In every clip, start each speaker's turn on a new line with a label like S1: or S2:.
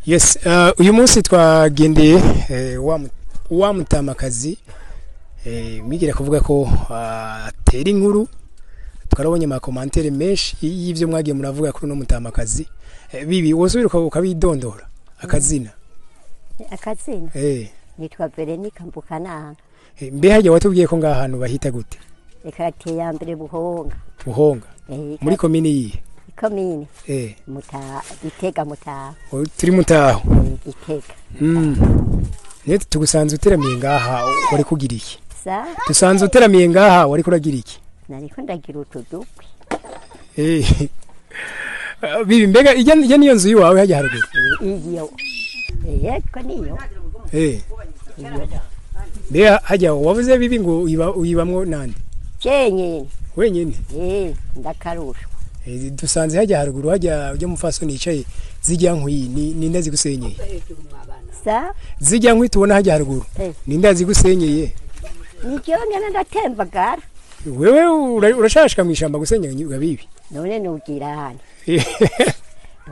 S1: Yes, uyu munsi twagendeye wa mutamakazi mwigira kuvuga ko atera inkuru. Twarabonye ama commentaires menshi y'ivyo mwagiye muravuga kuri uno mutamakazi. Bibi wosubira ukabidondora akazina?
S2: Akazina? Nitwa Veronica Mbukananga.
S1: Mbe harya watubwiye ko ngaha hantu bahita gute?
S2: Ikaratiye ya mbere, Buhonga.
S1: Buhonga? Muri komini yihe?
S2: Ikomine Muta, Gitega, Mutaho.
S1: Turi Mutaho.
S2: Gitega.
S1: Niyo tugusanze uteramiye ngaha, wari kugira iki?
S2: Sa?
S1: Dusanze uteramiye ngaha, wari kuragira iki?
S2: Nariko ndagira utudukwi.
S1: Bibi, mbega ijya niyo nzu yiwawe hajya haruguru?
S2: Iyo, yego, niyo. Iyo.
S1: Mbega hajya wavuze bibi ngo uyibamwo nande?
S2: Jenyene.
S1: Wenyine?
S2: Ndakarushwa.
S1: Dusanze hajya haruguru, hajya ujya mufasoni yicaye, zijya nkwi ninde zigusenyeye?
S2: Sa?
S1: Zijya nkwi tubona hajya haruguru, ninde zigusenyeye?
S2: Ni jewe ndatembagara.
S1: Wewe urashashika mw'ishamba gusenya bibi?
S2: None nugira hano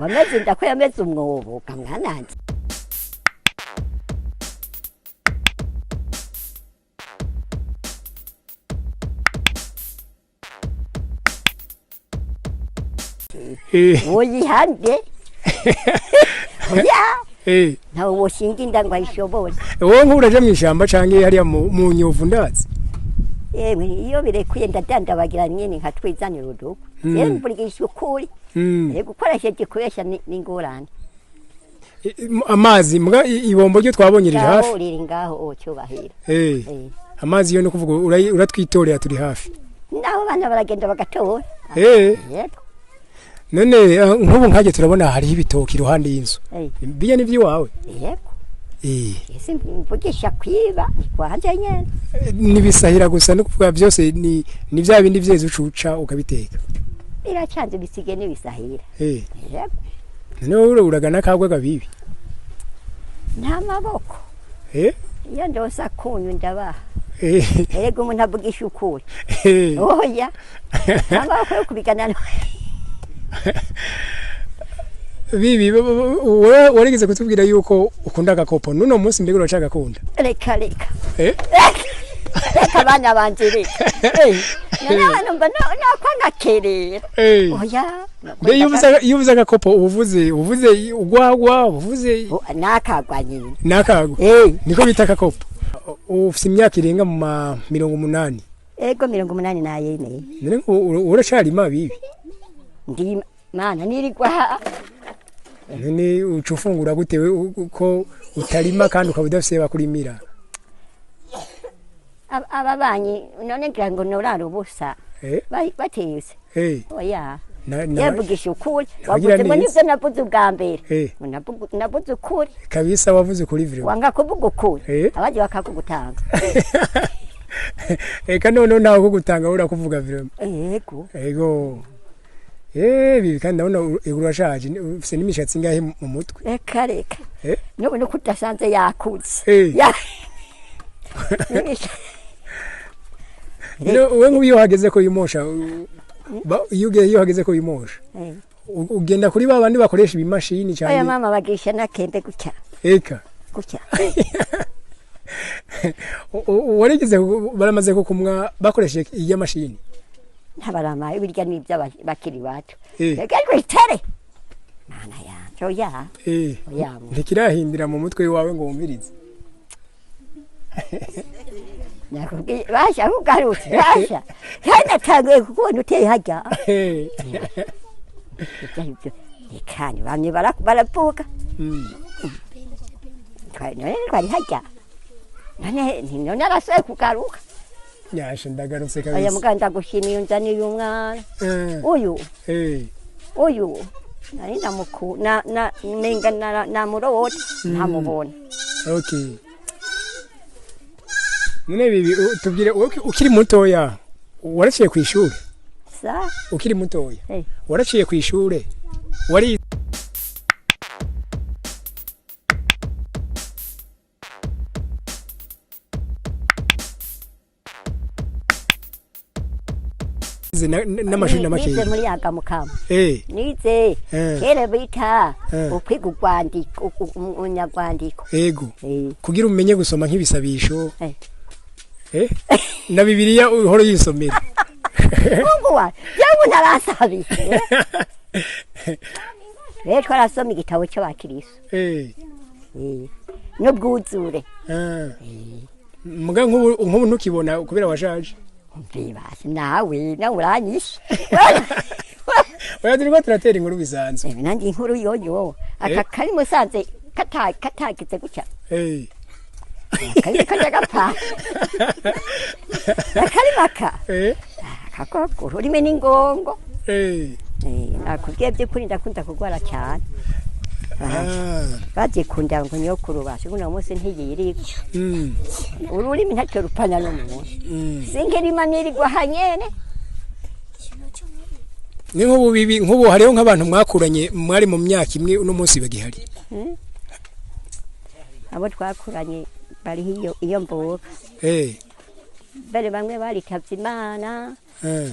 S2: wameze ndako yameze umwobo kamwananje. Woyihande oya. Ntawe woshinga inda ngo ayishobore.
S1: Wowe nk'uraja mw'ishamba canke hariya mu nyovu ndazi?
S2: Yemwe, iyo birekuye ndadandabagira nyene nkatwizanira udukwi. Yewe, mvugisha ukuri. Gukoresheje kubesha ni ingorane.
S1: Amazi mbwa ibombo ryo twabonye riri hafi?
S2: Ngaho riri ngaho, o cyubahiro.
S1: Amazi yo no kuvuga uratwitorera turi hafi?
S2: Naho bana baragenda bagatora. Yego.
S1: None nk'ubu nkajye turabona hariho ibitoki iruhande y'inzu. Bijya ni iby'iwawe?
S2: Yego. Ese mvugisha kwiba kwanje nyene?
S1: Nibisahira gusa, no kuvuga byose ni bya bindi vyeze ucuca ukabiteka?
S2: Biracanze bisige n'ibisahira. Yego.
S1: None wowe uragana kagwa gabibi?
S2: Nta maboko. Iyo ndose akunyu ndabaha. Erega umuntu avugisha ukuri. Oya, nta maboko yo kubigana.
S1: Bibi, wowe warigeze kutubwira yuko ukunda agakopo, nuno munsi mbega uracagakunda?
S2: Reka, reka. Reka abana banje, reka. None hano mba nakwa ngakerera. Oya.
S1: Mbe iyo uvuze agakopo uba uvuze ugwagwa, uba uvuze?
S2: Nakagwa nyine.
S1: Nakagwa? Niko bita agakopo. Ufise imyaka irenga mu ma 80?
S2: Ego, 84.
S1: None uracarima bibi?
S2: Ndi mana nirigwa.
S1: None uca ufungura gute we ko utarima kandi ukaba udafise bakurimira?
S2: Ababanyi none ngira ngo norara ubusa? Bateyuse. Oya. Yavugisha ukuri.
S1: Nabagira
S2: Wavuze ngo
S1: neza.
S2: nivyo navuze ubwa mbere. Navuze ukuri.
S1: Kabisa wavuze kuri vraiment.
S2: Wanga kuvuga ukuri, abandi bakakugutanga.
S1: Eka none ntawe kugutanga, urakuvuga vraiment.
S2: Yego.
S1: Ego, bibi kandi ndabona urashaje, ufise n'imishatsi ingahe mu mutwe?
S2: Reka, reka. Nubu nuko udasanze yakuze.
S1: No, wewe nk'ubu iyo hageze ko yimosha iyo hageze ko yimosha, ugenda kuri ba bandi bakoresha ibimashini
S2: Oya.
S1: cyane?
S2: Mama bagisha nakembe gutya.
S1: Eka.
S2: Gutya.
S1: Warigeze baramaze kukumwa bakoresheje iya mashini?
S2: Ntabaramaye, birya n'iby'abakiri bato. Reka, ariko itere mana yanje, oya. Oya.
S1: Ntikirahindira mu mutwe wawe ngo wumvirize?
S2: Nakubwiye basha ugarutse basha kandi natanguye kukubona uteye hajya. Ibyo aribyo reka ni bamwe baravuga. None twari hajya, none none arasuye kugaruka.
S1: Nyasha ndagarutse.
S2: Oya.
S1: Kabisa.
S2: Muganga, ndagushimiye unzaniye umwana uyu. Uyu nari namuku na na nenga na namurota ntamubona.
S1: Okay, none bibi tubwire, wowe ukiri mutoya waraciye ku ishuri?
S2: Sa?
S1: Ukiri mutoya waraciye ku ishure, wari Warize n'amashuri
S2: Nize
S1: n'amakeya?
S2: Muri yagamukama. Nize
S1: Eh.
S2: kera bita ukwiga urwandiko, umunyarwandiko.
S1: Ego. Kugira umenye gusoma nk'ibisabisho. Na Bibiliya uhora yisomera.
S2: Mungu wa jewe ntarasabise rero, twarasoma igitabo cy'abakiriso n'ubwuzure.
S1: Ah. Muga nk'ubu ntukibona kubera washaje.
S2: Mbibasi nawe uranyishe.
S1: Oya, turiko turatera inkuru bisanzwe.
S2: Nanjye inkuru yoyo aka kari musanze katagize gutya. Kari kajya gapfa akari maka. Akakoko ururimi n'ingongo. Nakubwiye by'ukuri, ndakunda kurwara cyane.
S1: Ah.
S2: Bagikunda ngo nyokuru bashe uno munsi ntiyirigwa. Ururimi ntacyo rupfana n'umuntu. Sinkirima nirirwa hanyene.
S1: Ni nk'ubu bibi, nk'ubu hariho nk'abantu mwakuranye, mwari mu myaka imwe, uno munsi bagihari?
S2: Abo twakuranye bariho iyo mvuka. Mbere bamwe baritavye Imana.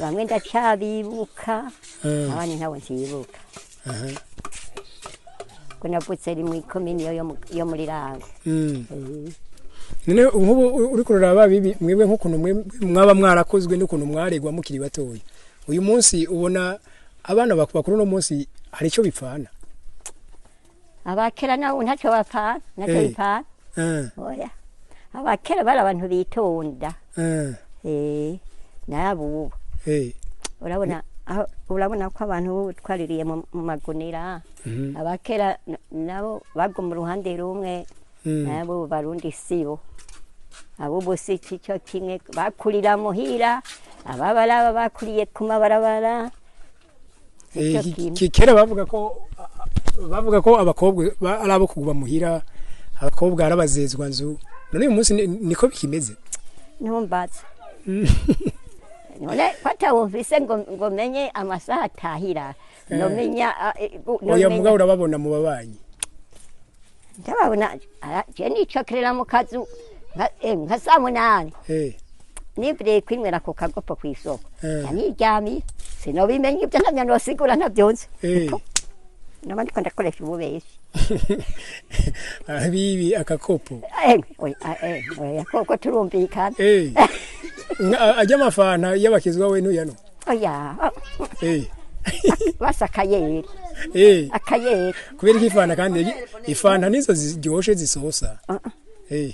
S2: Bamwe ndacabibuka. Abandi ntabo nsibuka. Ko navutse ari mw'ikomini yo muri Rango.
S1: None nk'ubu uriko uraraba bibi, mwebwe nk'ukuntu mwaba mwarakozwe n'ukuntu mwaregwa mukiri batoya, uyu munsi ubona abana bakuru uno munsi hari icyo bipfana?
S2: Abakera nabo ntacyo bapfana, ntacyo bipfana. Oya, abakera bari abantu bitonda. N'abubu urabona urabona ko abantu b'ubu twaririye mu magunira. Abakera nabo baguma uruhande rumwe. Nabo Barundi sibo, abubu si cyo kimwe. Bakurira muhira, ababaraba bakuriye ku mabarabara. Sico kimwe.
S1: Kera bavuga ko abakobwa ari abo kuguma muhira, abakobwa ari abazezwa nzu. None uyu munsi niko bikimeze?
S2: Ntumbaze none ko atawumvise ngo menye amasaha atahira, nomenya
S1: Oya.
S2: nomenya-
S1: Mugabo urababona mu babanyi?
S2: Ndababona, je nicokerera mu kazu nka saa 8. Niviriye kwinywera ku kagopo kw'isoko. Niryamiye, sinobimenya ibyo, ntabyo nosigura, ntabyonze. Noba ndiko ndakoresha ububeshi.
S1: Ah, bibi akakopo.
S2: Oya, oya, koko turumvikana.
S1: Ajya amafanta y'abakizwa we ntuyano?
S2: Oya. Basa akayeri. Akayeri.
S1: Kubera ko ifanta, kandi ifanta nizo ziryoshe zisosa.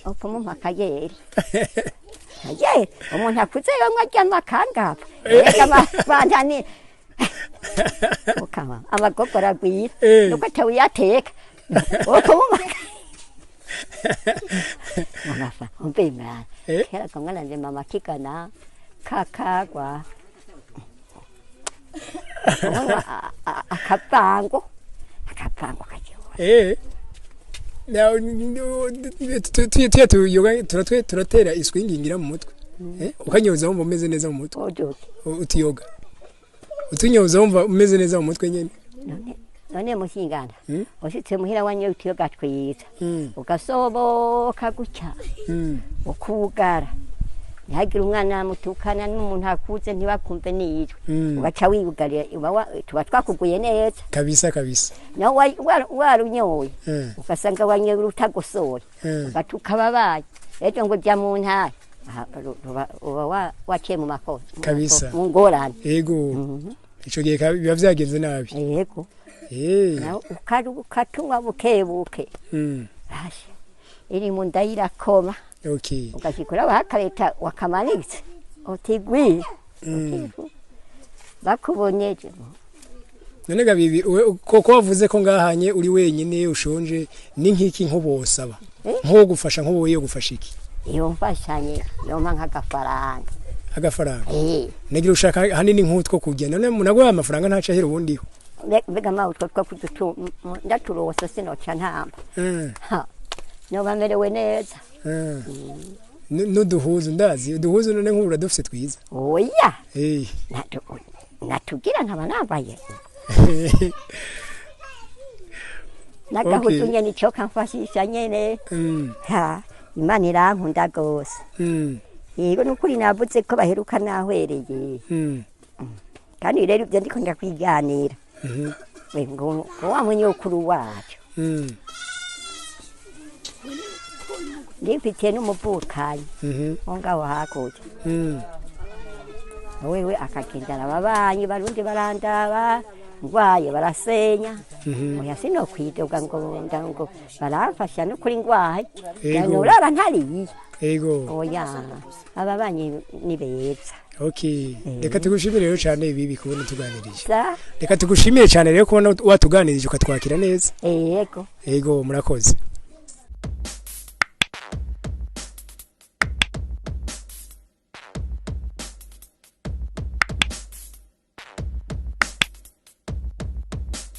S2: Upfa umpa akayeri, akayeri umuntu akuze yonywa aryama akangapfa. Ega amafanta ni ukaba amagogo aragwira. Nuko atawuyateka ukumumpa mamafa umve mwana. Kera kamwana nje mama kigana kakagwa Unywa akavango akavango karyoha.
S1: Tuye tuyoga turatera iswingingira mu mutwe. Ukanyoza wumva umeze neza mu mutwe.
S2: Uduke.
S1: Utiyoga. Utunyoza wumva umeze neza mu mutwe nyene.
S2: None mushingana ushitse muhira wanyoye utuyoga twiza, ugasoboka gutya, ukugara, ntihagire umwana mutukana n'umuntu akuze ntibakumve n'ijwi. Ugaca wiyugarira, tuba twakuguye neza.
S1: Kabisa kabisa.
S2: Nawe warunyoye, ugasanga wanyoye urutagosoye, ugatuka ababaye ejo ngo jya mu ntara. Aha, uba waciye mu makosa,
S1: Kabisa.
S2: mu ngorane.
S1: Ego. Ico gihe biba vyagenze nabi.
S2: Yego. Nawe ukatunywa buke buke. Asha, iri mu nda irakoma. Ugashikura bakareta wakamanitse utigwiye bakubonyeje.
S1: None gabibi, koko wavuze ko ngahanye uri wenyine ushonje, ni nk'iki nk'ubosaba? Nko gufasha, nk'ubu yo gufasha iki?
S2: Iyo mfashanye yompa nk'agafaranga.
S1: Agafaranga? Nagira ushaka hanini nk'utwo kurya. None munaguha amafaranga ntaca ahera ubundiho.
S2: Mbega mawe utwo two kudutu ndaturose sinoca ntamba. Ha, noba merewe neza.
S1: N'uduhuzu ndazi uduhuzu, none nk'ubu uradufise twiza?
S2: Oya. Natugira nkaba nambaye n'agahuzu nyene ico kamfashisha nyene. Ha, Imana irankunda gose. Yego, nukuri navuze ko baheruka nahwereye. Kandi rero ibyo ndiko ndakwiganira, we ngo wa munyokuru wacu, ndifitiye n'umuvukanyi wo ngaho hakurya, wewe akagenda arababanyi Barundi barandaba ngwaye, barasenya. Oya, sinokwidoga ngo ngo baramfasha n'ukuri ngwaye. Norara ntariye. Oya, ababanyi ni beza.
S1: Okay, reka tugushimire rero cyane bibi kubona tuganirije.
S2: Sa?
S1: Reka tugushimire cyane rero kubona watuganirije ukatwakira neza.
S2: Yego.
S1: Yego, murakoze.